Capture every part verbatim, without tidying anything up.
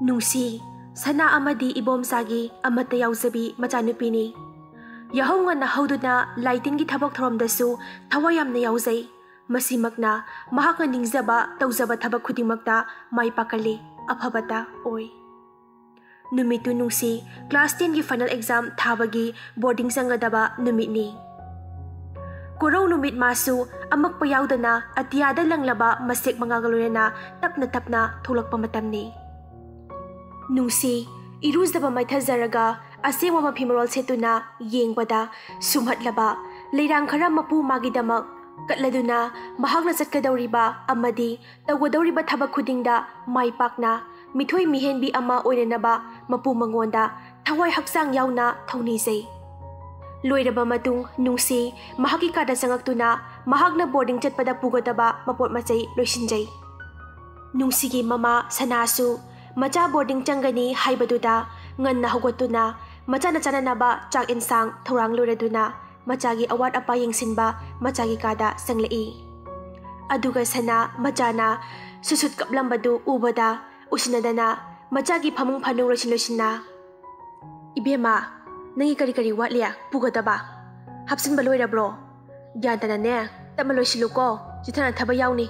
ꯅꯨꯡꯁꯤ, ꯁꯅꯥ ꯑꯃꯗꯤ ꯏꯕꯣꯝꯆꯥꯒꯤ ꯑꯃꯠꯇ ꯌꯥꯎꯖꯕꯤ ꯃꯆꯥꯅꯨꯄꯤꯅꯤ꯫ ꯌꯥꯍꯧ ꯉꯟꯅ ꯍꯧꯗꯨꯅ ꯂꯥꯏꯇꯤꯟꯒꯤ ꯊꯕꯛ ꯊꯧꯔꯝꯗꯁꯨ ꯊꯋꯥꯏ ꯌꯥꯝꯅ ꯌꯥꯎꯖꯩ꯫ ꯃꯁꯤꯃꯛꯅ ꯃꯍꯥꯛꯅ ꯅꯤꯡꯖꯕ ꯇꯧꯖꯕ ꯊꯕꯛ ꯈꯨꯗꯤꯡꯃꯛꯇ ꯃꯥꯏ ꯄꯥꯛꯍꯜꯂꯤ, ꯑꯐꯕꯇ ꯑꯣꯏ꯫ ꯅꯨꯃꯤꯠꯇꯨ ꯅꯨꯡꯁꯤ class ten ꯒꯤ final exam ꯊꯥꯕꯒꯤ boarding ꯆꯪꯒꯗꯕ ꯅꯨꯃꯤꯠꯅꯤ꯫ ꯀꯣꯔꯧ ꯅꯨꯃꯤꯠ ꯃꯥꯁꯨ ꯑꯃꯛꯄ ꯌꯥꯎꯗꯅ ꯑꯇꯤꯌꯥꯗ ꯂꯪꯂꯕ ꯃꯁꯦꯛ ꯃꯉꯥꯜꯒ ꯂꯣꯏꯅꯅ ꯇꯞꯅ ꯇꯞꯅ ꯊꯣꯛꯂꯛꯄ ꯃꯇꯝꯅꯤ꯫ ꯅꯨꯡꯁꯤ ꯏꯔꯨꯖꯕ ꯃꯥꯏꯊꯖꯔꯒ ꯑꯁꯦꯡꯕ ꯃꯐꯤ ꯃꯔꯣꯜ ꯁꯦꯠꯇꯨꯅ ꯌꯦꯡꯕꯗ ꯁꯨꯝꯍꯠꯂꯕ ꯂꯩꯔꯥꯡ ꯈꯔ ꯃꯄꯨ ꯃꯥꯒꯤꯗꯃꯛ ꯀꯠꯂꯗꯨꯅ ꯃꯍꯥꯛꯅ ꯆꯠꯀꯗꯧꯔꯤꯕ ꯑꯃꯗꯤ ꯇꯧꯒꯗꯧꯔꯤꯕ ꯊꯕꯛ ꯈꯨꯗꯤꯡꯗ ꯃꯥꯏ ꯄꯥꯛꯅ ꯃꯤꯊꯣꯏ ꯃꯤꯍꯦꯟꯕꯤ ꯑꯃ ꯑꯣꯏꯅꯅꯕ ꯃꯄꯨ ꯃꯉꯣꯟꯗ ꯊꯋꯥꯏ ꯍꯛꯆꯥꯡ ꯌꯥꯎꯅ ꯊꯧꯅꯤꯖꯩ꯫ ꯂꯣꯏꯔꯕ ꯃꯇꯨꯡ ꯅꯨꯡꯁꯤ ꯃꯍꯥꯛꯀꯤ ꯀꯥꯗ ꯆꯪꯉꯛꯇꯨꯅ ꯃꯍꯥꯛꯅ boarding ꯆꯠꯄꯗ ꯄꯨꯒꯗꯕ ꯃꯄꯣꯠ ꯃꯆꯩ ꯂꯣꯏꯁꯤꯟꯖꯩ꯫ ꯅꯨꯡꯁꯤꯒꯤ ꯃꯃꯥ ꯁꯅꯥꯁꯨ ꯃꯆꯥ boarding ꯆꯪꯒꯅꯤ ꯍꯥꯏꯕꯗꯨꯗ ꯉꯟꯅ ꯍꯧꯒꯠꯇꯨꯅ ꯃꯆꯥꯅ ꯆꯥꯅꯅꯕ ꯆꯥꯛ ꯏꯟꯁꯥꯡ ꯊꯧꯔꯥꯡ ꯂꯣꯏꯔꯗꯨꯅ ꯃꯆꯥꯒꯤ ꯑꯋꯥꯠ ꯑꯄꯥ ꯌꯦꯡꯁꯤꯟꯕ ꯃꯆꯥꯒꯤ ꯀꯥꯗ ꯆꯪꯂꯛꯏ꯫ ꯑꯗꯨꯒ ꯁꯅꯥ ꯃꯆꯥꯅ ꯁꯨꯁꯨꯠ ꯀꯞꯂꯝꯕꯗꯨ ꯎꯕꯗ ꯎꯁꯤꯟꯅꯗꯅ ꯃꯆꯥꯒꯤ ꯐꯃꯨꯡ ꯐꯥꯅꯨꯡ ꯂꯣꯏꯁꯤꯟ ꯂꯣꯏꯁꯤꯟꯅ, "ꯏꯕꯦꯝꯃ, ꯅꯪꯒꯤ ꯀꯔꯤ ꯀꯔꯤ ꯋꯥꯠꯂꯤ ꯄꯨꯒꯗꯕ? ꯍꯥꯞꯆꯤꯟꯕ ꯂꯣꯏꯔꯕ꯭ꯔꯣ? ꯒ꯭ꯌꯥꯟ ꯇꯥꯅꯅꯦ, ꯇꯞꯅ ꯂꯣꯏꯁꯤꯜꯂꯨꯀꯣ, ꯆꯤꯊꯅ ꯊꯕꯛ ꯌꯥꯎꯅꯤ꯫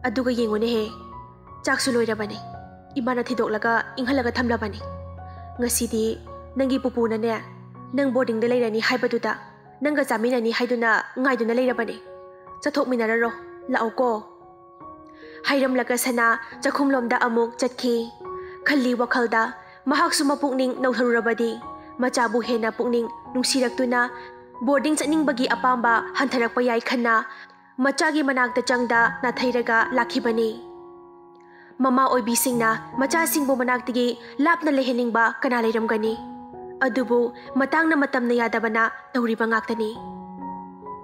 ꯑꯗꯨꯒ ꯌꯦꯡꯉꯨꯅꯦꯍꯦ, ꯆꯥꯛꯁꯨ ꯂꯣꯏꯔꯕꯅꯤ꯫ ꯏꯃꯥꯅ ꯊꯤꯗꯣꯛꯂꯒ ꯏꯪꯍꯜꯂꯒ ꯊꯝꯂꯕꯅꯤ꯫ ꯉꯁꯤꯗꯤ ꯅꯪꯒꯤ ꯄꯨꯄꯨꯅꯅꯦ, ꯅꯪ boarding ꯗ ꯂꯩꯔꯅꯤ ꯍꯥꯏꯕꯗꯨꯗ ꯅꯪꯒ ꯆꯥꯃꯤꯟꯅꯅꯤ ꯍꯥꯏꯗꯨꯅ ꯉꯥꯏꯗꯨꯅ ꯂꯩꯔꯕꯅꯤ꯫ ꯆꯠꯊꯣꯛꯃꯤꯟꯅꯔꯔꯣ, ꯂꯥꯛꯎꯀꯣ꯫" ꯍꯥꯏꯔꯝꯂꯒ ꯁꯅꯥ ꯆꯥꯛꯈꯨꯝꯂꯣꯝꯗ ꯑꯃꯨꯛ ꯆꯠꯈꯤ꯫ ꯈꯜꯂꯤ ꯋꯥꯈꯜꯗ, ꯃꯍꯥꯛꯁꯨ ꯃꯄꯨꯛꯅꯤꯡ ꯅꯧꯊꯔꯨꯔꯕꯗꯤ ꯃꯆꯥꯕꯨ ꯍꯦꯟꯅ ꯄꯨꯛꯅꯤꯡ ꯅꯨꯡꯁꯤꯔꯛꯇꯨꯅ boarding ꯆꯠꯅꯤꯡꯕꯒꯤ ꯑꯄꯥꯝꯕ ꯍꯟꯊꯔꯛꯄ ꯌꯥꯏ ꯈꯟꯅ ꯃꯆꯥꯒꯤ ꯃꯅꯥꯛꯇ ꯆꯪꯗ ꯅꯥꯊꯩꯔꯒ ꯂꯥꯛꯈꯤꯕꯅꯤ꯫ ꯃꯃꯥ ꯑꯣꯏꯕꯤꯁꯤꯡꯅ ꯃꯆꯥꯁꯤꯡꯕꯨ ꯃꯅꯥꯛꯇꯒꯤ ꯂꯥꯞꯅ ꯂꯩꯍꯟꯅꯤꯡꯕ ꯀꯅꯥ ꯂꯩꯔꯝꯒꯅꯤ? ꯑꯗꯨꯕꯨ ꯃꯇꯥꯡꯅ ꯃꯇꯝꯅ ꯌꯥꯗꯕꯅ ꯇꯧꯔꯤꯕ ꯉꯥꯛꯇꯅꯤ꯫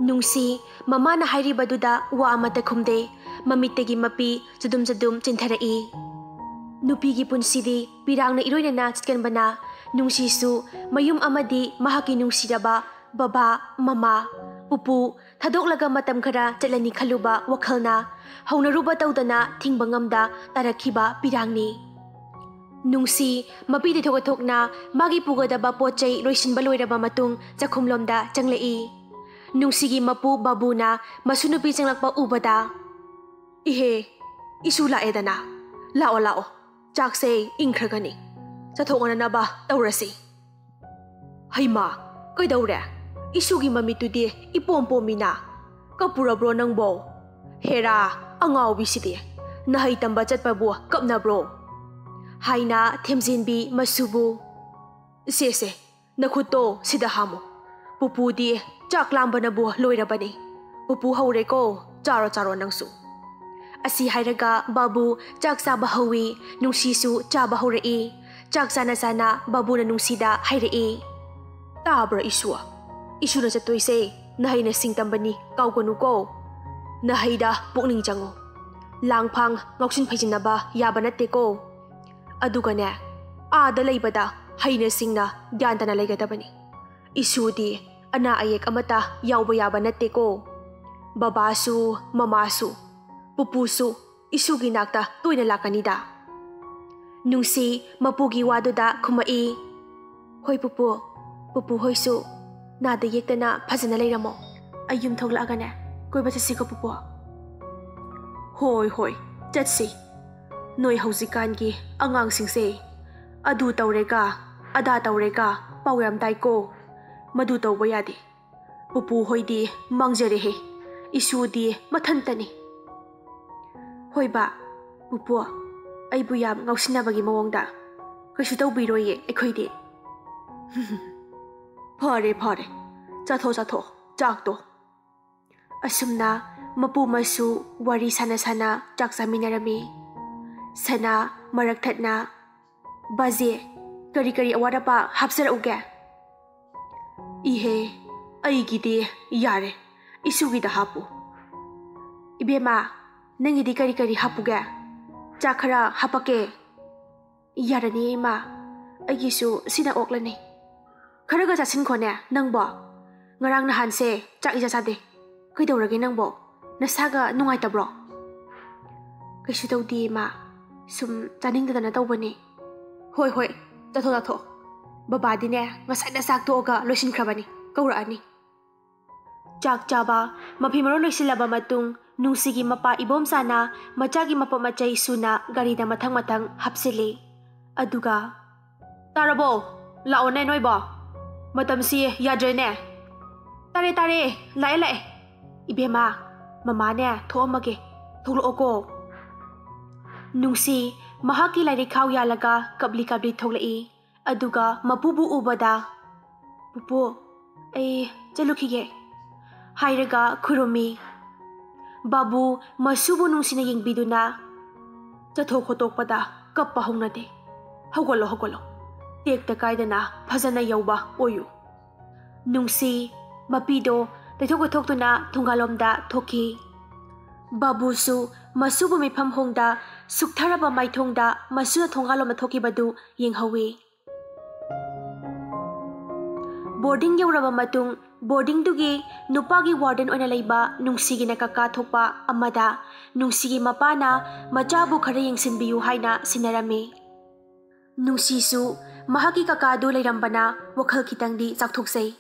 ꯅꯨꯡꯁꯤ ꯃꯃꯥꯅ ꯍꯥꯏꯔꯤꯕꯗꯨꯗ ꯋꯥ ꯑꯃꯠꯇ ꯈꯨꯝꯗꯦ꯫ ꯃꯃꯤꯠꯇꯒꯤ ꯃꯄꯤ ꯆꯗꯨꯝ ꯆꯗꯨꯝ ꯆꯦꯟꯊꯔꯛꯏ꯫ ꯅꯨꯄꯤꯒꯤ ꯄꯨꯟꯁꯤꯗꯤ ꯄꯤꯔꯥꯡꯅ ꯏꯔꯣꯏꯅꯅ ꯆꯠꯀꯟꯕꯅ ꯅꯨꯡꯁꯤꯁꯨ ꯃꯌꯨꯝ ꯑꯃꯗꯤ ꯃꯍꯥꯛꯀꯤ ꯅꯨꯡꯁꯤꯔꯕ ꯕꯕꯥ, ꯃꯃꯥ, ꯄꯨꯄꯨ ꯊꯥꯗꯣꯛꯂꯒ ꯃꯇꯝ ꯈꯔ ꯆꯠꯂꯅꯤ ꯈꯜꯂꯨꯕ ꯋꯥꯈꯜꯅ ꯍꯧꯅꯔꯨꯕ ꯇꯧꯗꯅ ꯊꯤꯡꯕ ꯉꯝꯗ ꯇꯥꯔꯛꯈꯤꯕ ꯄꯤꯔꯥꯡꯅꯤ꯫ ꯅꯨꯡꯁꯤ ꯃꯄꯤ ꯇꯩꯊꯣꯛ ꯇꯩꯊꯣꯛꯅ ꯃꯥꯒꯤ ꯄꯨꯒꯗꯕ ꯄꯣꯠ ꯆꯩ ꯂꯣꯏꯁꯤꯟꯕ ꯂꯣꯏꯔꯕ ꯃꯇꯨꯡ ꯆꯥꯛꯈꯨꯝꯂꯣꯝꯗ ꯆꯪꯂꯛꯏ꯫ ꯅꯨꯡꯁꯤꯒꯤ ꯃꯄꯨ ꯕꯥꯕꯨꯅ ꯃꯁꯨ ꯅꯨꯄꯤ ꯆꯪꯂꯛꯄ ꯎꯕꯗ, "ꯏꯍꯦ, ꯏꯁꯨ ꯂꯥꯛꯑꯦꯗꯅ꯫ ꯂꯥꯛꯑꯣ, ꯂꯥꯛꯑꯣ꯫ ꯆꯥꯛꯁꯦ ꯏꯪꯈ꯭ꯔꯒꯅꯤ꯫ ꯆꯥꯊꯣꯛꯅꯅꯕ ꯇꯧꯔꯁꯤ꯫" "ꯍꯩꯃꯥ, ꯀꯩꯗꯧꯔꯦ? ꯏꯁꯨꯒꯤ ꯃꯃꯤꯠꯇꯨꯗꯤ ꯏꯄꯣꯝ ꯄꯣꯝꯃꯤꯅ꯫ ꯀꯞꯄꯨꯔꯕ꯭ꯔꯣ ꯅꯪꯕꯣ? ꯍꯦꯔꯥ, ꯑꯉꯥꯎꯕꯤꯁꯤꯗꯤ꯫ ꯅꯍꯩ ꯇꯝꯕ ꯆꯠꯄꯕꯨ ꯀꯞꯅꯕ꯭ꯔꯣ?" ꯍꯥꯏꯅ ꯊꯦꯝꯖꯤꯟꯕꯤ ꯃꯁꯨꯕꯨ꯫ "ꯁꯦ, ꯁꯦ, ꯅꯈꯨꯠꯇꯣ ꯁꯤꯗ ꯍꯥꯝꯃꯨ꯫ ꯄꯨꯄꯨꯗꯤ ꯆꯥꯛ ꯂꯥꯝꯕꯅꯕꯨ ꯂꯣꯏꯔꯕꯅꯤ꯫ ꯄꯨꯄꯨ ꯍꯧꯔꯦꯀꯣ, ꯆꯥꯔꯣ, ꯆꯥꯔꯣ ꯅꯪꯁꯨ꯫" ꯑꯁꯤ ꯍꯥꯏꯔꯒ ꯕꯥꯕꯨ ꯆꯥꯛ ꯆꯥꯕ ꯍꯧꯏ꯫ ꯅꯨꯡꯁꯤꯁꯨ ꯆꯥꯕ ꯍꯧꯔꯛꯏ꯫ ꯆꯥꯛ ꯆꯥꯅ ꯆꯥꯅ ꯕꯥꯕꯨꯅ ꯅꯨꯡꯁꯤꯗ ꯍꯥꯏꯔꯛꯏ, "ꯇꯥꯕ꯭ꯔꯥ ꯏꯁꯨ? ꯏꯁꯨꯅ ꯆꯠꯇꯣꯏꯁꯦ ꯅꯍꯩ ꯅꯁꯤꯡ ꯇꯝꯕꯅꯤ, ꯀꯥꯎꯒꯅꯨꯀꯣ꯫ ꯅꯍꯩꯗ ꯄꯨꯛꯅꯤꯡ ꯆꯪꯉꯨ꯫ ꯂꯥꯡꯐꯥꯡ ꯉꯥꯎꯁꯤꯟ ꯐꯩꯖꯤꯟꯅꯕ ꯌꯥꯕ ꯅꯠꯇꯦꯀꯣ꯫ ꯑꯗꯨꯒꯅꯦ, ꯑꯥꯗ ꯂꯩꯕꯗ ꯍꯩꯅ ꯁꯤꯡꯅ ꯒ꯭ꯌꯥꯟ ꯇꯥꯅ ꯂꯩꯒꯗꯕꯅꯤ꯫ ꯏꯁꯨꯗꯤ ꯑꯅꯥ ꯑꯌꯦꯛ ꯑꯃꯠꯇ ꯌꯥꯎꯕ ꯌꯥꯕ ꯅꯠꯇꯦꯀꯣ꯫ ꯕꯕꯥꯁꯨ, ꯃꯃꯥꯁꯨ, ꯄꯨꯄꯨꯁꯨ ꯏꯁꯨꯒꯤ ꯅꯥꯛꯇ ꯇꯣꯏꯅ ꯂꯥꯛꯀꯅꯤꯗ꯫" ꯅꯨꯡꯁꯤ ꯃꯄꯨꯒꯤ ꯋꯥꯗꯨꯗ ꯈꯨꯝꯃꯛꯏ, "ꯍꯣꯏ ꯄꯨꯄꯨ, ꯄꯨꯄꯨ ꯍꯣꯏꯁꯨ ꯅꯥꯗ ꯌꯦꯛꯇꯅ ꯐꯖꯅ ꯂꯩꯔꯝꯃꯣ꯫ ꯑꯩ ꯌꯨꯝ ꯊꯣꯛꯂꯛꯑꯒꯅꯦ ꯀꯣꯏꯕ ꯆꯠꯁꯤꯀꯣ ꯄꯨꯄꯨ꯫" "ꯍꯣꯏ, ꯍꯣꯏ, ꯆꯠꯁꯤ꯫ ꯅꯣꯏ ꯍꯧꯖꯤꯛꯀꯥꯟꯒꯤ ꯑꯉꯥꯡꯁꯤꯡꯁꯦ ꯑꯗꯨ ꯇꯧꯔꯦꯒ, ꯑꯗꯥ ꯇꯧꯔꯦꯒ ꯄꯥꯎ ꯌꯥꯝ ꯇꯥꯏꯀꯣ꯫ ꯃꯗꯨ ꯇꯧꯕ ꯌꯥꯗꯦ꯫ ꯄꯨꯄꯨ ꯍꯣꯏꯗꯤ ꯃꯥꯡꯖꯔꯦꯍꯦ꯫ ꯏꯁꯨꯗꯤ ꯃꯊꯟꯇꯅꯤ꯫" "ꯍꯣꯏꯕ, ꯄꯨꯄꯨ, ꯑꯩꯕꯨ ꯌꯥꯝ ꯉꯥꯎꯁꯤꯟꯅꯕꯒꯤ ꯃꯑꯣꯡꯗ꯫ ꯀꯩꯁꯨ ꯇꯧꯕꯤꯔꯣꯏꯌꯦ ꯑꯩꯈꯣꯏꯗꯤ꯫" "ꯐꯔꯦ, ꯐꯔꯦ꯫ ꯆꯥꯊꯣꯛ, ꯆꯥꯊꯣꯛ, ꯆꯥꯛꯇꯣ꯫" ꯑꯁꯨꯝꯅ ꯃꯄꯨ ꯃꯁꯨ ꯋꯥꯔꯤ ꯁꯥꯟꯅ ꯁꯥꯟꯅ ꯆꯥꯛ ꯆꯥꯃꯤꯟꯅꯔꯝꯃꯤ꯫ ꯁꯅꯥ ꯃꯔꯛ ꯊꯠꯅ, "ꯕꯥꯖꯦ, ꯀꯔꯤ ꯀꯔꯤ ꯑꯋꯥꯠ ꯑꯄꯥ ꯍꯥꯞꯆꯔꯛꯎꯒꯦ?" "ꯏꯍꯦ, ꯑꯩꯒꯤꯗꯤ ꯌꯥꯔꯦ, ꯏꯁꯨꯒꯤꯗ ꯍꯥꯞꯄꯨ꯫" "ꯏꯕꯦꯝꯃ, ꯅꯪꯒꯤꯗꯤ ꯀꯔꯤ ꯀꯔꯤ ꯍꯥꯞꯄꯨꯒꯦ? ꯆꯥꯛ ꯈꯔ ꯍꯥꯞꯄꯛꯀꯦ꯫" "ꯌꯥꯔꯅꯤ ꯏꯃꯥ, ꯑꯩꯒꯤꯁꯨ ꯁꯤꯅ ꯑꯣꯛꯂꯅꯤ꯫" "ꯈꯔꯒ ꯆꯥꯁꯤꯟꯈꯣꯅꯦ ꯅꯪꯕꯣ꯫ ꯉꯔꯥꯡ ꯅꯍꯥꯟꯁꯦ ꯆꯥꯛ ꯏꯆꯥ ꯆꯥꯗꯦ꯫ ꯀꯩꯗꯧꯔꯒꯦ ꯅꯪꯕꯣ? ꯅꯁꯥꯒ ꯅꯨꯡꯉꯥꯏꯇꯕ꯭ꯔꯣ?" "ꯀꯩꯁꯨ ꯇꯧꯗꯦ ꯏꯃꯥ, ꯁꯨꯝ ꯆꯥꯅꯤꯡꯗꯗꯅ ꯇꯧꯕꯅꯤ꯫" "ꯍꯣꯏ, ꯍꯣꯏ, ꯆꯠꯊꯣꯛ, ꯆꯠꯊꯣꯛ꯫ ꯕꯕꯥꯗꯤꯅꯦ, ꯉꯁꯥꯏꯅ ꯆꯥꯛ ꯇꯣꯛꯑꯒ ꯂꯣꯏꯁꯤꯟꯈ꯭ꯔꯕꯅꯤ, ꯀꯧꯔꯛꯑꯅꯤ꯫" ꯆꯥꯛ ꯆꯥꯕ, ꯃꯐꯤ ꯃꯔꯣꯟ ꯂꯣꯏꯁꯤꯜꯂꯕ ꯃꯇꯨꯡ, ꯅꯨꯡꯁꯤꯒꯤ ꯃꯄꯥ ꯏꯕꯣꯝꯆꯥꯅ ꯃꯆꯥꯒꯤ ꯃꯄꯣꯠ ꯃꯆꯩ ꯁꯨꯅ ꯒꯥꯔꯤꯗ ꯃꯊꯪ ꯃꯊꯪ ꯍꯥꯞꯆꯤꯜꯂꯤ꯫ ꯑꯗꯨꯒ, "ꯇꯥꯔꯕꯣ? ꯂꯥꯛꯑꯣꯅꯦ ꯅꯣꯏꯕꯣ꯫ ꯃꯇꯝꯁꯤ ꯌꯥꯗ꯭ꯔꯦꯅꯦ꯫" "ꯇꯥꯔꯦ, ꯇꯥꯔꯦ꯫ ꯂꯥꯛꯑꯦ, ꯂꯥꯛꯑꯦ꯫ ꯏꯕꯦꯝꯃ, ꯃꯃꯥꯅꯦ ꯊꯣꯛꯑꯝꯃꯒꯦ꯫ ꯊꯣꯛꯂꯛꯑꯣꯀꯣ꯫" ꯅꯨꯡꯁꯤ ꯃꯍꯥꯛꯀꯤ ꯂꯥꯏꯔꯤꯛ ꯈꯥꯎ ꯌꯥꯜꯂꯒ ꯀꯞꯂꯤ ꯀꯞꯂꯤ ꯊꯣꯛꯂꯛꯏ꯫ ꯑꯗꯨꯒ ꯃꯄꯨꯕꯨ ꯎꯕꯗ, "ꯄꯨꯄꯨ, ꯑꯩ ꯆꯠꯂꯨꯈꯤꯒꯦ" ꯍꯥꯏꯔꯒ ꯈꯨꯔꯨꯝꯃꯤ꯫ ꯕꯥꯕꯨ ꯃꯁꯨꯕꯨ ꯅꯨꯡꯁꯤꯅ ꯌꯦꯡꯕꯤꯗꯨꯅ, "ꯆꯠꯊꯣꯛ ꯈꯣꯠꯇꯣꯛꯄꯗ ꯀꯞꯄ ꯍꯧꯅꯗꯦ꯫ ꯍꯧꯒꯠꯂꯣ, ꯍꯧꯒꯠꯂꯣ꯫ ꯇꯦꯛꯇ ꯀꯥꯏꯗꯅ ꯐꯖꯅ ꯌꯧꯕ ꯑꯣꯏꯌꯨ꯫" ꯅꯨꯡꯁꯤ ꯃꯄꯤꯗꯣ ꯇꯩꯊꯣꯛ ꯇꯩꯊꯣꯛꯇꯨꯅ ꯊꯣꯡꯒꯥꯜꯂꯣꯝꯗ ꯊꯣꯛꯈꯤ꯫ ꯕꯥꯕꯨꯁꯨ ꯃꯁꯨꯕꯨ ꯃꯤꯐꯝ ꯍꯣꯡꯗ ꯁꯨꯛꯊꯔꯕ ꯃꯥꯏꯊꯣꯡꯗ ꯃꯁꯨꯅ ꯊꯣꯡꯒꯥꯜꯂꯣꯝꯗ ꯊꯣꯛꯈꯤꯕꯗꯨ ꯌꯦꯡꯍꯧꯏ꯫ ꯕꯣꯔꯗꯤꯡ ꯌꯧꯔꯕ ꯃꯇꯨꯡ, ꯕꯣꯔꯗꯤꯡꯗꯨꯒꯤ ꯅꯨꯄꯥꯒꯤ ꯋꯥꯔꯗꯦꯟ ꯑꯣꯏꯅ ꯂꯩꯕ ꯅꯨꯡꯁꯤꯒꯤꯅ ꯀꯀꯥ ꯊꯣꯛꯄ ꯑꯃꯗ ꯅꯨꯡꯁꯤꯒꯤ ꯃꯄꯥꯅ ꯃꯆꯥꯕꯨ ꯈꯔ ꯌꯦꯡꯁꯤꯟꯕꯤꯌꯨ ꯍꯥꯏꯅ ꯁꯤꯟꯅꯔꯝꯃꯤ꯫ ꯅꯨꯡꯁꯤꯁꯨ ꯃꯍꯥꯛꯀꯤ ꯀꯀꯥꯗꯨ ꯂꯩꯔꯝꯕꯅ ꯋꯥꯈꯜ ꯈꯤꯇꯪꯗꯤ ꯆꯥꯎꯊꯣꯛꯆꯩ꯫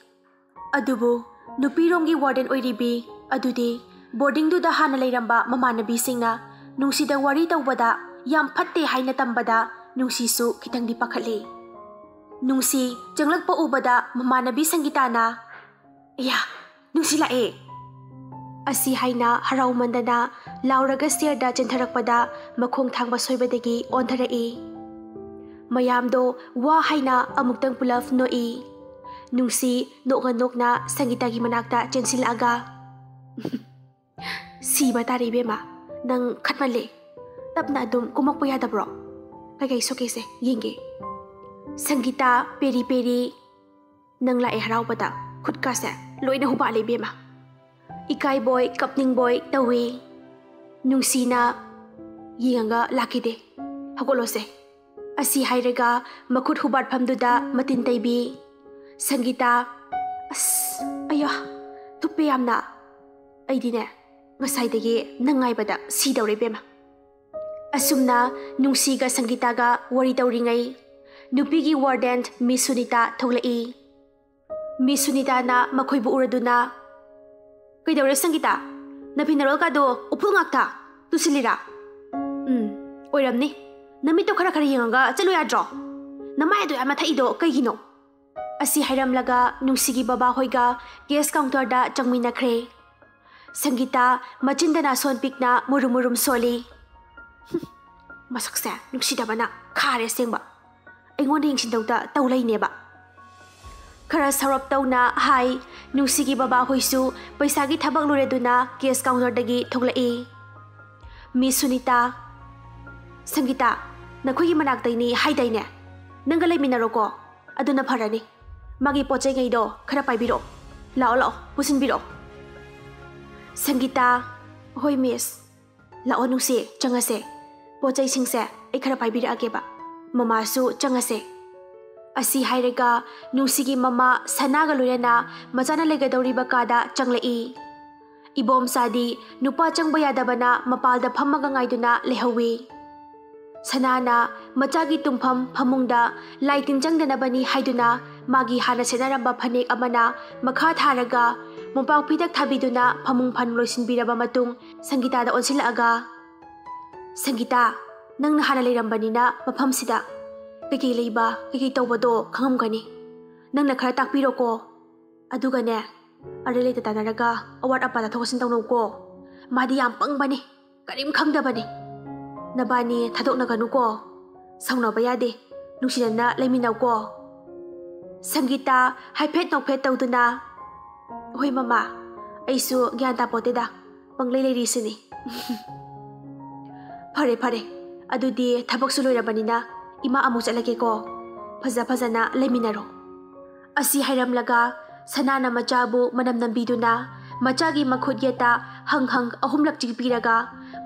ꯑꯗꯨꯕꯨ ꯅꯨꯄꯤꯔꯣꯝꯒꯤ ꯋꯥꯔꯗꯦꯟ ꯑꯣꯏꯔꯤꯕꯤ ꯑꯗꯨꯗꯤ ꯕꯣꯔꯗꯤꯡꯗꯨꯗ ꯍꯥꯟꯅ ꯂꯩꯔꯝꯕ ꯃꯃꯥꯟꯅꯕꯤꯁꯤꯡꯅ ꯅꯨꯡꯁꯤꯗ ꯋꯥꯔꯤ ꯇꯧꯕꯗ ꯌꯥꯝ ꯐꯠꯇꯦ ꯍꯥꯏꯅ ꯇꯝꯕꯗ ꯅꯨꯡꯁꯤꯁꯨ ꯈꯤꯇꯪꯗꯤ ꯄꯥꯈꯠꯂꯤ꯫ ꯅꯨꯡꯁꯤ ꯆꯪꯂꯛꯄ ꯎꯕꯗ ꯃꯃꯥꯟꯅꯕꯤ ꯁꯪꯒꯤꯇꯥꯅ, "ꯑꯌꯥ, ꯅꯨꯡꯁꯤ ꯂꯥꯛꯑꯦ!" ꯑꯁꯤ ꯍꯥꯏꯅ ꯍꯔꯥꯎꯃꯟꯗꯅ ꯂꯥꯎꯔꯒ ꯁ꯭ꯇꯦꯌꯔꯗ ꯆꯦꯟꯊꯔꯛꯄꯗ ꯃꯈꯣꯡ ꯊꯥꯡꯕ ꯁꯣꯏꯕꯗꯒꯤ ꯑꯣꯟꯊꯔꯛꯏ꯫ ꯃꯌꯥꯝꯗꯣ ꯋꯥ ꯍꯥꯏꯅ ꯑꯃꯨꯛꯇꯪ ꯄꯨꯂꯞ ꯅꯣꯛꯏ꯫ ꯅꯨꯡꯁꯤ ꯅꯣꯛꯅ ꯅꯣꯛꯅ ꯁꯪꯒꯤꯇꯥꯒꯤ ꯃꯅꯥꯛꯇ ꯆꯦꯟꯁꯤꯜꯂꯛꯑꯒ, "ꯁꯤꯕ ꯇꯥꯔꯦ ꯏꯕꯦꯝꯃ, ꯅꯪ ꯈꯠꯃꯜꯂꯦ꯫ ꯇꯞꯅ ꯑꯗꯨꯝ ꯀꯨꯝꯃꯛꯄ ꯌꯥꯗꯕ꯭ꯔꯣ? ꯀꯩꯀꯩ ꯁꯣꯛꯀꯦꯁꯦ ꯌꯦꯡꯒꯦ꯫" ꯁꯪꯒꯤꯇꯥ ꯄꯦꯔꯤ ꯄꯦꯔꯤ, ꯅꯪ ꯂꯥꯛꯑꯦ ꯍꯔꯥꯎꯕꯗ ꯈꯨꯠꯀꯥꯁꯦ ꯂꯣꯏꯅ ꯍꯨꯕꯥꯠꯂꯦ ꯏꯕꯦꯝꯃ꯫ ꯏꯀꯥꯏꯕꯣꯏ ꯀꯞꯅꯤꯡꯕꯣꯏ ꯇꯧꯏ꯫ ꯅꯨꯡꯁꯤꯅ ꯌꯦꯡꯉꯒ ꯂꯥꯛꯈꯤꯗꯦ꯫ "ꯍꯧꯒꯠꯂꯣꯁꯦ꯫" ꯑꯁꯤ ꯍꯥꯏꯔꯒ ꯃꯈꯨꯠ ꯍꯨꯕꯥꯠꯐꯝꯗꯨꯗ ꯃꯇꯤꯟ ꯇꯩꯕꯤ꯫ ꯁꯪꯒꯤꯇꯥ, "ꯑꯁ, ꯑꯌꯥ, ꯊꯨꯞꯄꯦ ꯌꯥꯝꯅ꯫ ꯑꯩꯗꯤꯅꯦ, ꯉꯁꯥꯏꯗꯒꯤ ꯅꯪ ꯉꯥꯏꯕꯗ ꯁꯤꯗꯧꯔꯦ ꯏꯕꯦꯝꯃ꯫" ꯑꯁꯨꯝꯅ ꯅꯨꯡꯁꯤꯒ ꯁꯪꯒꯤꯇꯥꯒ ꯋꯥꯔꯤ ꯇꯧꯔꯤꯉꯩ, ꯅꯨꯄꯤꯒꯤ ꯋꯥꯔꯗꯦꯟ ꯃꯤꯁ ꯁꯨꯅꯤꯇꯥ ꯊꯣꯛꯂꯛꯏ꯫ ꯃꯤꯁ ꯁꯨꯅꯤꯇꯥꯅ ꯃꯈꯣꯏꯕꯨ ꯎꯔꯗꯨꯅ, "ꯀꯩꯗꯧꯔꯦ ꯁꯪꯒꯤꯇꯥ? ꯅꯐꯤ ꯅꯔꯣꯜꯀꯥꯗꯣ ꯎꯐꯨꯜ ꯉꯥꯛꯇ ꯇꯨꯁꯤꯜꯂꯤꯔꯥ? ꯎꯝ, ꯑꯣꯏꯔꯝꯅꯤ꯫ ꯅꯃꯤꯠꯇꯣ ꯈꯔ ꯈꯔ ꯌꯦꯡꯉꯒ ꯆꯠꯂꯨ ꯌꯥꯗ꯭ꯔꯣ? ꯅꯃꯥꯏ ꯑꯗꯨ ꯌꯥꯝꯅ ꯊꯛꯏꯗꯣ ꯀꯩꯒꯤꯅꯣ?" ꯑꯁꯤ ꯍꯥꯏꯔꯝꯂꯒ ꯅꯨꯡꯁꯤꯒꯤ ꯕꯕꯥꯍꯣꯏꯒ ꯀꯦꯁ ꯀꯥꯎꯟꯇꯔꯗ ꯆꯪꯃꯤꯟꯅꯈ꯭ꯔꯦ꯫ ꯁꯪꯒꯤꯇꯥ ꯃꯆꯤꯟꯗꯅ ꯁꯣꯟ ꯄꯤꯛꯅ ꯃꯨꯔꯨꯝ ꯃꯨꯔꯨꯝ ꯁꯣꯜꯂꯤ꯫ "ꯍꯨꯝ, ꯃꯁꯛꯁꯦ ꯅꯨꯡꯁꯤꯗꯕꯅ ꯈꯥꯔꯦ ꯑꯁꯦꯡꯕ꯫ ꯑꯩꯉꯣꯟꯗ ꯌꯦꯡꯁꯤꯟꯗꯧꯗ ꯇꯧ ꯂꯩꯅꯦꯕ꯫" ꯈꯔ ꯁꯧꯔꯞ ꯇꯧꯅ ꯍꯥꯏ꯫ ꯅꯨꯡꯁꯤꯒꯤ ꯕꯕꯥꯍꯣꯏꯁꯨ ꯄꯩꯁꯥꯒꯤ ꯊꯕꯛ ꯂꯣꯏꯔꯗꯨꯅ ꯀꯦꯁ ꯀꯥꯎꯟꯇꯔꯗꯒꯤ ꯊꯣꯛꯂꯛꯏ꯫ "ꯃꯤꯁ ꯁꯨꯅꯤꯇꯥ꯫" "ꯁꯪꯒꯤꯇꯥ, ꯅꯈꯣꯏꯒꯤ ꯃꯅꯥꯛꯇꯩꯅꯤ ꯍꯥꯏꯗꯥꯏꯅꯦ? ꯅꯪꯒ ꯂꯩꯃꯤꯟꯅꯔꯣꯀꯣ, ꯑꯗꯨꯅ ꯐꯔꯅꯤ꯫ ꯃꯥꯒꯤ ꯄꯣꯠ ꯆꯩꯉꯩꯗꯣ ꯈꯔ ꯄꯥꯏꯕꯤꯔꯛꯑꯣ꯫ ꯂꯥꯛꯑꯣ, ꯂꯥꯛꯑꯣ, ꯄꯨꯁꯤꯟꯕꯤꯔꯛꯑꯣ꯫" ꯁꯪꯒꯤꯇꯥ, "ꯍꯣꯏ ꯃꯤꯁ꯫ ꯂꯥꯛꯑꯣ ꯅꯨꯡꯁꯤ, ꯆꯪꯉꯁꯦ꯫ ꯄꯣꯠ ꯆꯩꯁꯤꯡꯁꯦ ꯑꯩ ꯈꯔ ꯄꯥꯏꯕꯤꯔꯛꯑꯒꯦꯕ꯫ ꯃꯃꯥꯁꯨ ꯆꯪꯉꯁꯦ꯫" ꯑꯁꯤ ꯍꯥꯏꯔꯒ ꯅꯨꯡꯁꯤꯒꯤ ꯃꯃꯥ ꯁꯅꯥꯒ ꯂꯣꯏꯅꯅ ꯃꯆꯥꯅ ꯂꯩꯒꯗꯧꯔꯤꯕ ꯀꯥꯗ ꯆꯪꯂꯛꯏ꯫ ꯏꯕꯣꯝꯆꯥꯗꯤ ꯅꯨꯄꯥ ꯆꯪꯕ ꯌꯥꯗꯕꯅ ꯃꯄꯥꯜꯗ ꯐꯝꯃꯒ ꯉꯥꯏꯗꯨꯅ ꯂꯩꯍꯧꯋꯤ꯫ ꯁꯅꯥꯅ ꯃꯆꯥꯒꯤ ꯇꯨꯝꯐꯝ ꯐꯃꯨꯡꯗ ꯂꯥꯏ ꯇꯤꯟ ꯆꯪꯗꯅꯕꯅꯤ ꯍꯥꯏꯗꯨꯅ ꯃꯥꯒꯤ ꯍꯥꯟꯅ ꯁꯦꯠꯅꯔꯝꯕ ꯐꯅꯦꯛ ꯑꯃꯅ ꯃꯈꯥ ꯊꯥꯔꯒ ꯃꯣꯝꯄꯥꯛ ꯐꯤꯗꯛ ꯊꯥꯕꯤꯗꯨꯅ ꯐꯃꯨꯡ ꯐꯟ ꯂꯣꯏꯁꯤꯟꯕꯤꯔꯕ ꯃꯇꯨꯡ ꯁꯪꯒꯤꯇꯥꯗ ꯑꯣꯟꯁꯤꯜꯂꯛꯑꯒ, "ꯁꯪꯒꯤꯇꯥ, ꯅꯪꯅ ꯍꯥꯟꯅ ꯂꯩꯔꯝꯕꯅꯤꯅ ꯃꯐꯝꯁꯤꯗ ꯀꯩꯀꯩ ꯂꯩꯕ, ꯀꯩꯀꯩ ꯇꯧꯕꯗꯣ ꯈꯪꯉꯝꯒꯅꯤ꯫ ꯅꯪꯅ ꯈꯔ ꯇꯥꯛꯄꯤꯔꯣꯀꯣ꯫ ꯑꯗꯨꯒꯅꯦ, ꯑꯔꯩ ꯂꯩꯇ ꯇꯥꯟꯅꯔꯒ ꯑꯋꯥꯠ ꯑꯄꯥ ꯇꯥꯊꯣꯛ ꯇꯥꯁꯤꯟ ꯇꯧꯅꯧꯀꯣ꯫ ꯃꯥꯗꯤ ꯌꯥꯝ ꯄꯪꯕꯅꯤ, ꯀꯔꯤꯝ ꯈꯪꯗꯕꯅꯤ꯫ ꯅꯕꯥꯅꯤ ꯊꯥꯗꯣꯛꯅꯒꯅꯨꯀꯣ꯫ ꯁꯥꯎꯅꯕ ꯌꯥꯗꯦ, ꯅꯨꯡꯁꯤꯅꯅ ꯂꯩꯃꯤꯟꯅꯧꯀꯣ꯫" ꯁꯪꯒꯤꯇꯥ ꯍꯥꯏꯐꯦꯠ ꯅꯣꯛꯐꯦꯠ ꯇꯧꯗꯨꯅ, "ꯍꯣꯏ ꯃꯃꯥ, ꯑꯩꯁꯨ ꯒ꯭ꯌꯥꯟ ꯇꯥꯄꯣꯠꯇꯦꯗ, ꯄꯪꯂꯩ ꯂꯩꯔꯤꯁꯤꯅꯤ꯫" "ꯐꯔꯦ ꯐꯔꯦ, ꯑꯗꯨꯗꯤ ꯊꯕꯛꯁꯨ ꯂꯣꯏꯔꯕꯅꯤꯅ ꯏꯃꯥ ꯑꯃꯨꯛ ꯆꯠꯂꯒꯦꯀꯣ꯫ ꯐꯖ ꯐꯖꯅ ꯂꯩꯃꯤꯟꯅꯔꯣ꯫" ꯑꯁꯤ ꯍꯥꯏꯔꯝꯂꯒ ꯁꯅꯥꯅ ꯃꯆꯥꯕꯨ ꯃꯅꯝ ꯅꯝꯕꯤꯗꯨꯅ ꯃꯆꯥꯒꯤ ꯃꯈꯨꯠ ꯌꯦꯠꯇ ꯍꯪ ꯍꯪ ꯑꯍꯨꯝꯂꯛ ꯆꯤꯛꯄꯤꯔꯒ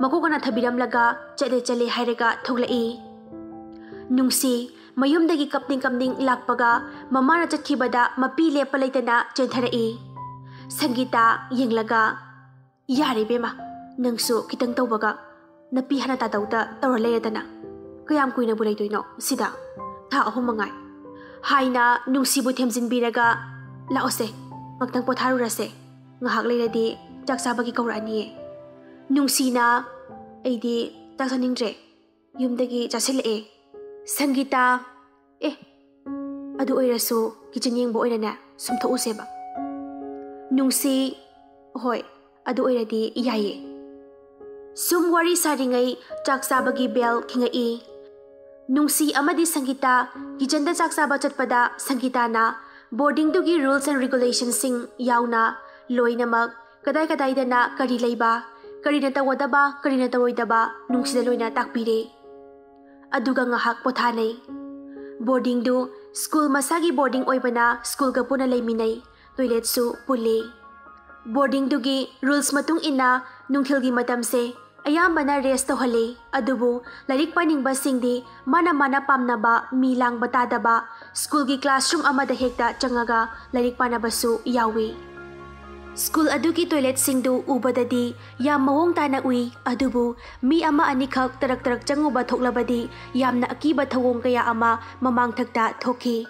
ꯃꯀꯣꯛ ꯀꯟꯅ ꯊꯥꯕꯤꯔꯝꯂꯒ ꯆꯠꯂꯦ ꯆꯠꯂꯦ ꯍꯥꯏꯔꯒ ꯊꯣꯛꯂꯛꯏ꯫ ꯅꯨꯡꯁꯤ ꯃꯌꯨꯝꯗꯒꯤ ꯀꯞꯅꯤꯡ ꯀꯞꯅꯤꯡ ꯂꯥꯛꯄꯒ ꯃꯃꯥꯅ ꯆꯠꯈꯤꯕꯗ ꯃꯄꯤ ꯂꯦꯞꯄ ꯂꯩꯇꯅ ꯆꯦꯟꯊꯔꯛꯏ꯫ ꯁꯪꯒꯤꯇꯥ ꯌꯦꯡꯂꯒ, "ꯌꯥꯔꯦ ꯏꯕꯦꯝꯃ, ꯅꯪꯁꯨ ꯈꯤꯇꯪ ꯇꯧꯕꯒ ꯅꯄꯤ ꯍꯥꯟꯅ ꯇꯥꯗꯧꯗ ꯇꯧꯔ ꯂꯩꯔꯗꯅ꯫ ꯀꯌꯥꯝ ꯀꯨꯏꯅꯕꯨ ꯂꯩꯗꯣꯏꯅꯣ ꯁꯤꯗ? ꯊꯥ ꯑꯍꯨꯝ ꯃꯉꯥꯏ ꯍꯥꯏꯅ ꯅꯨꯡꯁꯤꯕꯨ ꯊꯦꯝꯖꯤꯟꯕꯤꯔꯒ, "ꯂꯥꯛꯑꯣꯁꯦ, ꯉꯥꯛꯇꯪ ꯄꯣꯊꯥꯔꯨꯔꯁꯦ, ꯉꯥꯏꯍꯥꯛ ꯂꯩꯔꯗꯤ ꯆꯥꯛ ꯆꯥꯕꯒꯤ ꯀꯧꯔꯛꯑꯅꯤꯌꯦ"꯫ ꯅꯨꯡꯁꯤꯅ, "ꯑꯩꯗꯤ ꯆꯥꯛ ꯆꯥꯅꯤꯡꯗ꯭ꯔꯦ, ꯌꯨꯝꯗꯒꯤ ꯆꯥꯁꯤꯜꯂꯛꯑꯦ"꯫ ꯁꯪꯒꯤꯇꯥ, "ꯑꯦ, ꯑꯗꯨ ꯑꯣꯏꯔꯁꯨ ꯀꯤꯆꯟ ꯌꯦꯡꯕ ꯑꯣꯏꯅꯅꯦ ꯁꯨꯝ ꯊꯣꯛꯎꯁꯦꯕ"꯫ ꯅꯨꯡꯁꯤ, "ꯍꯣꯏ, ꯑꯗꯨ ꯑꯣꯏꯔꯗꯤ ꯌꯥꯏꯌꯦ"꯫ ꯁꯨꯝ ꯋꯥꯔꯤ ꯁꯥꯔꯤꯉꯩ ꯆꯥꯛ ꯆꯥꯕꯒꯤ ꯕꯦꯜ ꯈꯤꯡꯉꯛꯏ꯫ ꯅꯨꯡꯁꯤ ꯑꯃꯗꯤ ꯁꯪꯒꯤꯇꯥ ꯀꯤꯆꯟꯗ ꯆꯥꯛ ꯆꯥꯕ ꯆꯠꯄꯗ, ꯁꯪꯒꯤꯇꯥꯅ ꯕꯣꯔꯗꯤꯡꯗꯨꯒꯤ rules and regulationꯁꯤꯡ ꯌꯥꯎꯅ ꯂꯣꯏꯅꯃꯛ, ꯀꯗꯥꯏ ꯀꯗꯥꯏꯗꯅ ꯀꯔꯤ ꯂꯩꯕ, ꯀꯔꯤꯅ ꯇꯧꯒꯗꯕ, ꯀꯔꯤꯅ ꯇꯧꯔꯣꯏꯗꯕ ꯅꯨꯡꯁꯤꯗ ꯂꯣꯏꯅ ꯇꯥꯛꯄꯤꯔꯦ꯫ ꯑꯗꯨꯒ ꯉꯥꯏꯍꯥꯛ ꯄꯣꯊꯥꯅꯩ꯫ ꯕꯣꯔꯗꯤꯡꯗꯨ ꯁ꯭ꯀꯨꯜ ꯃꯁꯥꯒꯤ ꯕꯣꯔꯗꯤꯡ ꯑꯣꯏꯕꯅ ꯁ꯭ꯀꯨꯜꯒ ꯄꯨꯟꯅ ꯂꯩꯃꯤꯟꯅꯩ꯫ ꯇꯣꯏꯂꯦꯠꯁꯨ ꯄꯨꯜꯂꯤ꯫ ꯕꯣꯔꯗꯤꯡꯗꯨꯒꯤ rules ꯃꯇꯨꯡ ꯏꯟꯅ ꯅꯨꯡꯊꯤꯜꯒꯤ ꯃꯇꯝꯁꯦ ꯑꯌꯥꯝꯕꯅ rest ꯇꯧꯍꯜꯂꯤ, ꯑꯗꯨꯕꯨ ꯂꯥꯏꯔꯤꯛ ꯄꯥꯅꯤꯡꯕꯁꯤꯡꯗꯤ ꯃꯥꯅ ꯃꯥꯅ ꯄꯥꯝꯅꯕ ꯃꯤ ꯂꯥꯡꯕ ꯇꯥꯗꯕ ꯁ꯭ꯀꯨꯜꯒꯤ classroom ꯑꯃꯗ ꯍꯦꯛꯇ ꯆꯪꯉꯒ ꯂꯥꯏꯔꯤꯛ ꯄꯥꯅꯕꯁꯨ ꯌꯥꯎꯏ꯫ ꯁ꯭ꯀꯨꯜ ꯑꯗꯨꯒꯤ ꯇꯣꯏꯂꯦꯠꯁꯤꯡꯗꯨ ꯎꯕꯗꯗꯤ ꯌꯥꯝ ꯃꯑꯣꯡ ꯇꯥꯅ ꯎꯏ, ꯑꯗꯨꯕꯨ ꯃꯤ ꯑꯃ ꯑꯅꯤꯈꯛ ꯇꯔꯛ ꯇꯔꯛ ꯆꯪꯉꯨꯕ ꯊꯣꯛꯂꯕꯗꯤ ꯌꯥꯝꯅ ꯑꯀꯤꯕ ꯊꯧꯑꯣꯡ ꯀꯌꯥ ꯑꯃ ꯃꯃꯥꯡꯊꯛꯇ ꯊꯣꯛꯈꯤ꯫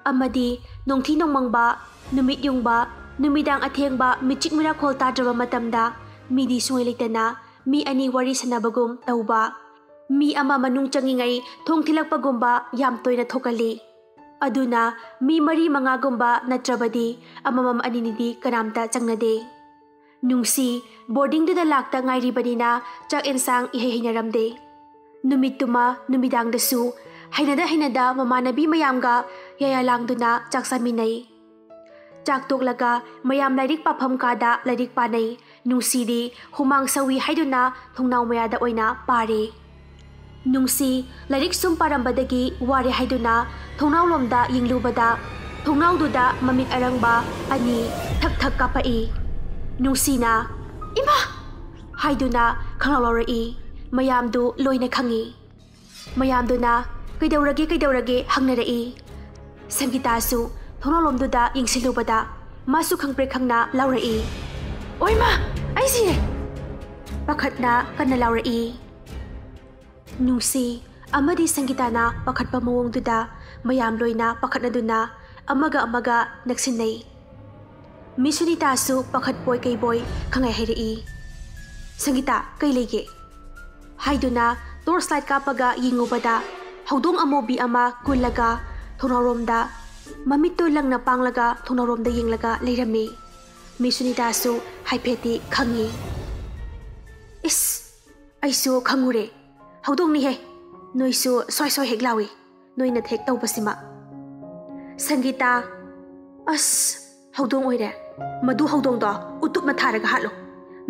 ꯑꯃꯗꯤ ꯅꯣꯡꯊꯤ ꯅꯣꯡꯃꯪꯕ, ꯅꯨꯃꯤꯠ ꯌꯨꯡꯕ, ꯅꯨꯃꯤꯗꯥꯡ ꯑꯊꯦꯡꯕ, ꯃꯤꯆꯤꯛ ꯃꯤꯔꯥꯈꯣꯜ ꯇꯥꯗ꯭ꯔꯕ ꯃꯇꯝꯗ ꯃꯤꯗꯤ ꯁꯨꯡꯂꯩ ꯂꯩꯇꯅ ꯃꯤ ꯑꯅꯤ ꯋꯥꯔꯤ ꯁꯥꯟꯅꯕꯒꯨꯝ ꯇꯧꯕ, ꯃꯤ ꯑꯃ ꯃꯅꯨꯡ ꯆꯪꯉꯤꯉꯩ ꯊꯣꯡ ꯊꯤꯜꯂꯛꯄꯒꯨꯝꯕ ꯌꯥꯝ ꯇꯣꯏꯅ ꯊꯣꯛꯀꯜꯂꯤ꯫ ꯑꯗꯨꯅ ꯃꯤ ꯃꯔꯤ ꯃꯉꯥꯒꯨꯝꯕ ꯅꯠꯇ꯭ꯔꯕꯗꯤ ꯑꯃꯃꯝ ꯑꯅꯤꯅꯤꯗꯤ ꯀꯅꯥꯝꯇ ꯆꯪꯅꯗꯦ꯫ ꯅꯨꯡꯁꯤ ꯕꯣꯔꯗꯤꯡꯗꯨꯗ ꯂꯥꯛꯇ ꯉꯥꯏꯔꯤꯕꯅꯤꯅ ꯆꯥꯛ ꯑꯦꯟꯁꯥꯡ ꯏꯍꯩ ꯍꯩꯅꯔꯝꯗꯦ꯫ ꯅꯨꯃꯤꯠꯇꯨꯃ ꯅꯨꯃꯤꯗꯥꯡꯗꯁꯨ ꯍꯩꯅꯗ ꯍꯩꯅꯗ ꯃꯃꯥꯟꯅꯕꯤ ꯃꯌꯥꯝꯒ ꯌꯥꯌꯥ ꯂꯥꯡꯗꯨꯅ ꯆꯥꯛ ꯆꯥꯃꯤꯟꯅꯩ꯫ ꯆꯥꯛ ꯇꯣꯛꯂꯒ ꯃꯌꯥꯝ ꯂꯥꯏꯔꯤꯛ ꯄꯥꯐꯝ ꯀꯥꯗ ꯂꯥꯏꯔꯤꯛ ꯄꯥꯅꯩ꯫ ꯅꯨꯡꯁꯤꯗꯤ ꯍꯨꯃꯥꯡ ꯁꯧꯏ ꯍꯥꯏꯗꯨꯅ ꯊꯣꯡꯅꯥꯎ ꯃꯌꯥꯗ ꯑꯣꯏꯅ ꯄꯥꯔꯦ꯫ ꯅꯨꯡꯁꯤ ꯂꯥꯏꯔꯤꯛ ꯁꯨꯝ ꯄꯥꯔꯝꯕꯗꯒꯤ ꯋꯥꯔꯦ ꯍꯥꯏꯗꯨꯅ ꯊꯣꯡꯅꯥꯎꯂꯣꯝꯗ ꯌꯦꯡꯂꯨꯕꯗ ꯊꯣꯡꯅꯥꯎꯗꯨꯗ ꯃꯃꯤꯠ ꯑꯔꯪꯕ ꯑꯅꯤ ꯊꯛ ꯊꯛ ꯀꯥꯞꯄꯛꯏ꯫ ꯅꯨꯡꯁꯤꯅ, "ꯏꯃꯥ!" ꯍꯥꯏꯗꯨꯅ ꯈꯪꯂꯥꯎ ꯂꯥꯎꯔꯛꯏ꯫ ꯃꯌꯥꯝꯗꯨ ꯂꯣꯏꯅ ꯈꯪꯏ꯫ ꯃꯌꯥꯝꯗꯨꯅ "ꯀꯩꯗꯧꯔꯒꯦ, ꯀꯩꯗꯧꯔꯒꯦ?" ꯍꯪꯅꯔꯛꯏ꯫ ꯁꯪꯒꯤꯇꯥꯁꯨ ꯊꯣꯡꯅꯥꯎꯂꯣꯝꯗꯨꯗ ꯌꯦꯡꯁꯤꯜꯂꯨꯕꯗ ꯃꯥꯁꯨ ꯈꯪꯄ꯭ꯔꯦꯛ ꯈꯪꯅ ꯂꯥꯎꯔꯛꯏ, "ꯑꯣꯏꯃꯥ! ꯑꯩ ꯁꯤꯔꯦ!" ꯄꯥꯈꯠꯅ ꯀꯟꯅ ꯂꯥꯎꯔꯛꯏ꯫ ꯅꯨꯡꯁꯤ ꯑꯃꯗꯤ ꯁꯪꯒꯤꯇꯥꯅ ꯄꯥꯈꯠꯄ ꯃꯑꯣꯡꯗꯨꯗ ꯃꯌꯥꯝ ꯂꯣꯏꯅ ꯄꯥꯈꯠꯅꯗꯨꯅ ꯑꯃꯒ ꯑꯃꯒ ꯅꯛꯁꯤꯟꯅꯩ꯫ ꯃꯤꯁ ꯁꯨꯅꯤꯇꯥꯁꯨ ꯄꯥꯈꯠꯄꯣꯏ ꯀꯩꯕꯣꯏ ꯈꯪꯍꯥꯏ ꯍꯥꯏꯔꯛꯏ꯫ "ꯁꯪꯒꯤꯇꯥ, ꯀꯩ ꯂꯩꯒꯦ?" ꯍꯥꯏꯗꯨꯅ ꯇꯣꯔꯆ ꯂꯥꯏꯠ ꯀꯥꯞꯄꯒ ꯌꯦꯡꯉꯨꯕꯗ ꯍꯧꯗꯣꯡ ꯑꯃꯣꯕꯤ ꯑꯃ ꯀꯨꯜꯂꯒ ꯊꯣꯡꯅꯥꯎꯔꯣꯝꯗ ꯃꯃꯤꯠꯇꯨ ꯂꯪꯅ ꯄꯥꯡꯂꯒ ꯊꯣꯡꯅꯥꯎꯔꯣꯝꯗ ꯌꯦꯡꯂꯒ ꯂꯩꯔꯝꯃꯤ꯫ ꯃꯤꯁ ꯁꯨꯅꯤꯇꯥꯁꯨ ꯍꯥꯏꯐꯦꯠꯇꯤ ꯈꯪꯉꯤ꯫ "ꯏꯁ, ꯑꯩꯁꯨ ꯈꯪꯉꯨꯔꯦ꯫ ꯍꯧꯗꯣꯡꯅꯤꯍꯦ꯫ ꯅꯣꯏꯁꯨ ꯁ꯭ꯋꯥꯏ ꯁ꯭ꯋꯥꯏ ꯍꯦꯛ ꯂꯥꯎꯏ꯫ ꯅꯣꯏꯅ ꯍꯦꯛ ꯇꯧꯕꯁꯤꯃ꯫" ꯁꯪꯒꯤꯇꯥ, "ꯑꯁ, ꯍꯧꯗꯣꯡ ꯑꯣꯏꯔꯦ꯫ ꯃꯗꯨ ꯍꯧꯗꯣꯡꯗꯣ ꯎꯇꯨꯞꯅ ꯊꯥꯔꯒ ꯍꯥꯠꯂꯣ꯫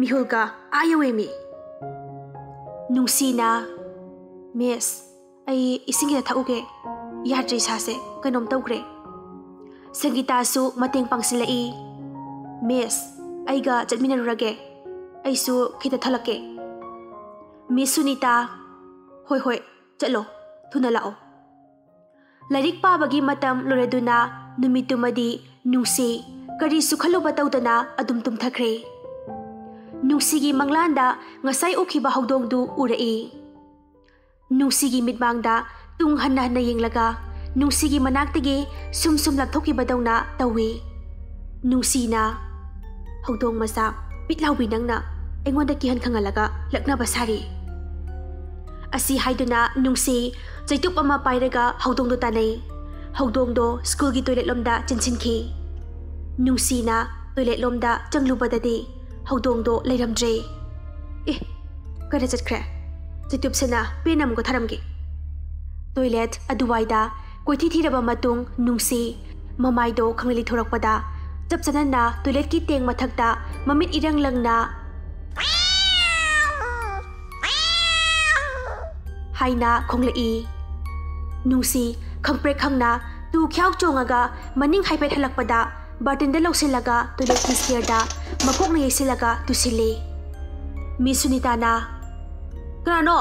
ꯃꯤꯍꯨꯜꯒ ꯑꯥ ꯌꯧꯋꯦꯃꯤ꯫" ꯅꯨꯡꯁꯤꯅ, "ꯃꯤꯁ, ꯑꯩ ꯏꯁꯤꯡ ꯈꯤꯇ ꯊꯛꯎꯒꯦ꯫ ꯌꯥꯗ꯭ꯔꯦ ꯏꯁꯥꯁꯦ, ꯀꯩꯅꯣꯝ ꯇꯧꯈ꯭ꯔꯦ꯫" ꯁꯪꯒꯤꯇꯥꯁꯨ ꯃꯇꯦꯡ ꯄꯥꯡꯁꯤꯜꯂꯛꯏ꯫ "ꯃꯤꯁ, ꯑꯩꯒ ꯆꯠꯃꯤꯟꯅꯔꯨꯔꯒꯦ꯫ ꯑꯩꯁꯨ ꯈꯤꯇ ꯊꯛꯂꯛꯀꯦ꯫" ꯃꯤꯁ ꯁꯨꯅꯤꯇꯥ, "ꯍꯣꯏ, ꯍꯣꯏ, ꯆꯠꯂꯣ, ꯊꯨꯅ ꯂꯥꯛꯑꯣ꯫" ꯂꯥꯏꯔꯤꯛ ꯄꯥꯕꯒꯤ ꯃꯇꯝ ꯂꯣꯏꯔꯗꯨꯅ ꯅꯨꯃꯤꯠꯇꯨꯃꯗꯤ ꯅꯨꯡꯁꯤ ꯀꯔꯤꯁꯨ ꯈꯜꯂꯨꯕ ꯇꯧꯗꯅ ꯑꯗꯨꯝ ꯇꯨꯝꯊꯈ꯭ꯔꯦ꯫ ꯅꯨꯡꯁꯤꯒꯤ ꯃꯪꯂꯥꯟꯗ ꯉꯁꯥꯏ ꯎꯈꯤꯕ ꯍꯧꯗꯣꯡꯗꯨ ꯎꯔꯛꯏ꯫ ꯅꯨꯡꯁꯤꯒꯤ ꯃꯤꯠꯃꯥꯡꯗ ꯇꯨꯡ ꯍꯟꯅ ꯍꯟꯅ ꯌꯦꯡꯂꯒ ꯅꯨꯡꯁꯤꯒꯤ ꯃꯅꯥꯛꯇꯒꯤ ꯁꯨꯝ ꯁꯨꯝ ꯂꯥꯞꯊꯣꯛꯈꯤꯕꯗꯧꯅ ꯇꯧꯏ꯫ ꯅꯨꯡꯁꯤꯅ, "ꯍꯧꯗꯣꯡ ꯃꯆꯥ, ꯄꯤꯠ ꯂꯥꯎꯕꯤ, ꯅꯪꯅ ꯑꯩꯉꯣꯟꯗ ꯀꯤꯍꯟ ꯈꯪꯍꯜꯂꯒ ꯂꯛꯅꯕ ꯁꯥꯔꯤ꯫" ꯑꯁꯤ ꯍꯥꯏꯗꯨꯅ ꯅꯨꯡꯁꯤ ꯆꯩꯇꯨꯞ ꯑꯃ ꯄꯥꯏꯔꯒ ꯍꯧꯗꯣꯡꯗꯣ ꯇꯥꯟꯅꯩ꯫ ꯍꯧꯗꯣꯡꯗꯣ ꯁ꯭ꯀꯨꯜꯒꯤ ꯇꯣꯏꯂꯦꯠ ꯂꯣꯝꯗ ꯆꯦꯟꯁꯤꯟꯈꯤ꯫ ꯅꯨꯡꯁꯤꯅ ꯇꯣꯏꯂꯦꯠ ꯂꯣꯝꯗ ꯆꯪꯂꯨꯕꯗꯗꯤ ꯍꯧꯗꯣꯡꯗꯣ ꯂꯩꯔꯝꯗ꯭ꯔꯦ꯫ "ꯑꯦ, ꯀꯥꯏꯗ ꯆꯠꯈ꯭ꯔꯦ? ꯆꯩꯇꯨꯞꯁꯤꯅ ꯄꯦꯟꯅ ꯑꯃꯨꯛꯀ ꯊꯥꯔꯝꯒꯦ꯫" ꯇꯣꯏꯂꯦꯠ ꯑꯗꯨꯋꯥꯏꯗ ꯀꯣꯏꯊꯤ ꯊꯤꯔꯕ ꯃꯇꯨꯡ ꯅꯨꯡꯁꯤ ꯃꯃꯥꯏꯗꯣ ꯈꯪꯂꯩ ꯂꯩꯊꯣꯔꯛꯄꯗ ꯆꯞ ꯆꯥꯅꯅ ꯇꯣꯏꯂꯦꯠꯀꯤ ꯇꯦꯡ ꯃꯊꯛꯇ ꯃꯃꯤꯠ ꯏꯔꯪ ꯂꯪꯅ ꯍꯥꯏꯅ ꯈꯣꯡꯂꯛꯏ꯫ ꯅꯨꯡꯁꯤ ꯈꯪꯄ꯭ꯔꯦꯛ ꯈꯪꯅ ꯇꯨ ꯈ꯭ꯌꯥꯎ ꯆꯣꯡꯉꯒ ꯃꯅꯤꯡ ꯍꯥꯏꯐꯦꯠ ꯍꯜꯂꯛꯄꯗ ꯕꯥꯔꯇꯤꯟꯗ ꯂꯧꯁꯤꯜꯂꯒ ꯇꯣꯏꯂꯦꯠꯀꯤ ꯁ꯭ꯇꯤꯌꯔꯗ ꯃꯀꯣꯛꯅ ꯌꯩꯁꯤꯜꯂꯒ ꯇꯨꯁꯤꯜꯂꯤ꯫ ꯃꯤꯁ ꯁꯨꯅꯤꯇꯥꯅ, "ꯀꯅꯥꯅꯣ?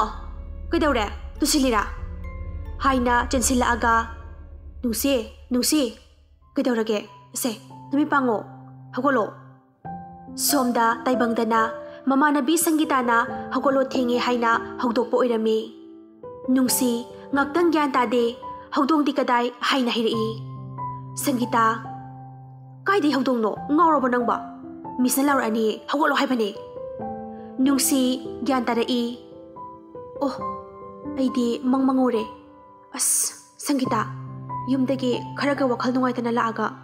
ꯀꯩꯗꯧꯔꯦ? ꯇꯨꯁꯤꯜꯂꯤꯔꯥ?" ꯍꯥꯏꯅ ꯆꯦꯟꯁꯤꯜꯂꯛꯑꯒ, "ꯅꯨꯡꯁꯤ, ꯅꯨꯡꯁꯤ, ꯀꯩꯗꯧꯔꯒꯦ? ꯁꯦ, ꯅꯨꯃꯤꯠ ꯄꯥꯡꯉꯣ, ꯍꯧꯒꯠꯂꯣ꯫" ꯁꯣꯝꯗ ꯇꯥꯏꯕꯪꯗꯅ ꯃꯃꯥꯟꯅꯕꯤ ꯁꯪꯒꯤꯇꯥꯅ ꯍꯧꯒꯠꯂꯣ, ꯊꯦꯡꯉꯦ ꯍꯥꯏꯅ ꯍꯧꯗꯣꯛꯄ ꯑꯣꯏꯔꯝꯃꯤ꯫ ꯅꯨꯡꯁꯤ, ꯉꯥꯛꯇꯪ ꯒ꯭ꯌꯥꯟ ꯇꯥꯗꯦ, "ꯍꯧꯗꯣꯡꯗꯤ ꯀꯗꯥꯏ?" ꯍꯥꯏꯅ ꯍꯥꯏꯔꯛꯏ꯫ ꯁꯪꯒꯤꯇꯥ, "ꯀꯥꯏꯗꯩ ꯍꯧꯗꯣꯡꯅꯣ? ꯉꯥꯎꯔꯕꯣ ꯅꯪꯕꯣ? ꯃꯤꯁꯅ ꯂꯥꯎꯔꯛꯑꯅꯤ, ꯍꯧꯒꯠꯂꯣ ꯍꯥꯏꯕꯅꯦ꯫" ꯅꯨꯡꯁꯤ ꯒ꯭ꯌꯥꯟ ꯇꯥꯔꯛꯏ꯫ "ꯑꯣ, ꯑꯩꯗꯤ ꯃꯪ ꯃꯪꯉꯨꯔꯦ꯫ ꯑꯁ, ꯁꯪꯒꯤꯇꯥ, ꯌꯨꯝꯗꯒꯤ ꯈꯔꯒ ꯋꯥꯈꯜ ꯅꯨꯡꯉꯥꯏꯇꯅ ꯂꯥꯛꯑꯒ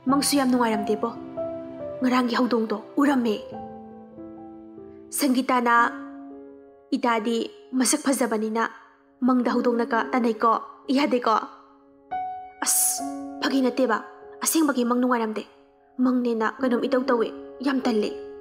ꯃꯪꯁꯨ ꯌꯥꯝ ꯅꯨꯡꯉꯥꯏꯔꯝꯗꯦꯕꯣ꯫ ꯉꯔꯥꯡꯒꯤ ꯍꯧꯗꯣꯡꯗꯣ ꯎꯔꯝꯃꯦ꯫" ꯁꯪꯒꯤꯇꯥꯅ, "ꯏꯇꯥꯗꯤ ꯃꯁꯛ ꯐꯖꯕꯅꯤꯅ ꯃꯪꯗ ꯍꯧꯗꯣꯡꯅꯒ ꯇꯥꯟꯅꯩꯀꯣ? ꯌꯥꯗꯦꯀꯣ?" "ꯑꯁ, ꯐꯥꯒꯤ ꯅꯠꯇꯦꯕ, ꯑꯁꯦꯡꯕꯒꯤ ꯃꯪ ꯅꯨꯡꯉꯥꯏꯔꯝꯗꯦ꯫ ꯃꯪꯅꯦꯅ ꯀꯩꯅꯣꯝ ꯏꯇꯧ ꯇꯧꯋꯦ, ꯌꯥꯝ ꯇꯜꯂꯦ꯫"